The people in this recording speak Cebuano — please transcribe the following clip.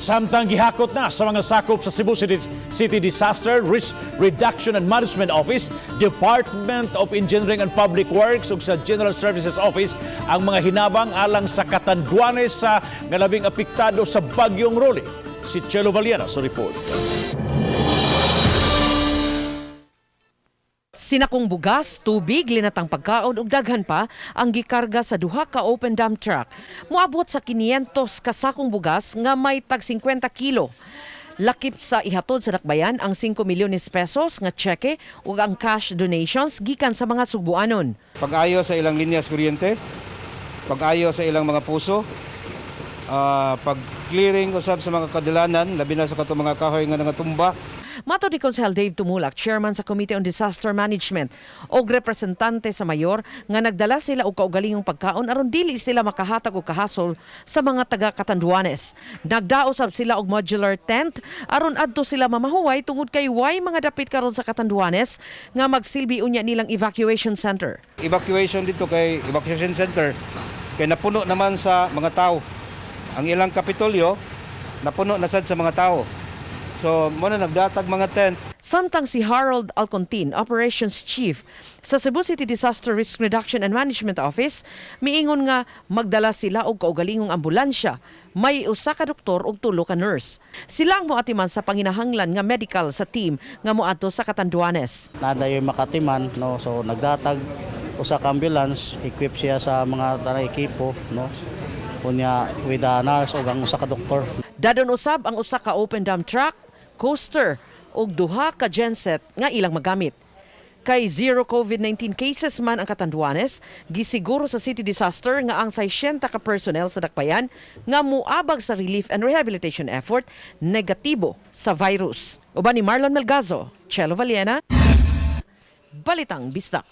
Samtang gihakot na sa mga sakop sa Cebu City Disaster Risk Reduction and Management Office, Department of Engineering and Public Works ug sa General Services Office ang mga hinabang alang sa Catanduanes sa nga labing apektado sa Bagyong Rolly. Si Chelo Valiana sa report. Sinakong bugas, tubig, linatang pagkaon ug daghan pa ang gikarga sa duha ka open dump truck. Moabot sa 500 ka sakong bugas nga may tag 50 kilo. Lakip sa ihatod sa dakbayan ang 5 milyones pesos nga tseke ug ang cash donations gikan sa mga Sugbuanon. Pag-ayo sa ilang linyas kuryente, pag-ayo sa ilang mga puso, pag-clearing usab sa mga kadalanan, labi na sa katong mga kahoy nga nangatumba. Matod ni Konsehal Dave Tumulak, chairman sa Committee on Disaster Management og representante sa mayor, nga nagdala sila og kaugalingong pagkaon aron dili sila makahatag og kahasol sa mga taga Catanduanes. Nagdaosab sila og modular tent aron adto sila mamahuway tungod kay way mga dapit karon sa Catanduanes nga magsilbi unya nilang evacuation center. Evacuation dito kay evacuation center kay napuno naman sa mga tao. Ang ilang kapitolyo napuno na sad sa mga tao. So, mao na nagdatag mga tent. Samtang si Harold Alcontin, Operations Chief sa Cebu City Disaster Risk Reduction and Management Office, miingon nga magdala sila og kaugalingong ambulansya, may usa ka doktor ug tulo ka nurse. Sila ang moatiman sa panginahanglan nga medical sa team nga moadto sa Catanduanes. Naa yung makatiman, no? So nagdatag usa ka ambulance, equip siya sa mga tanang ekipo, no? Unya with a nurse ug ang usa ka doktor. Dadon usab ang usa ka open dump truck, coaster ug duha ka genset nga ilang magamit. Kay zero COVID-19 cases man ang Catanduanes, gisiguro sa city disaster nga ang 600 ka personnel sa dakbayan nga muabag sa relief and rehabilitation effort negatibo sa virus. Uban ni Marlon Melgazo, Chelo Valiena, Balitang Bisdak.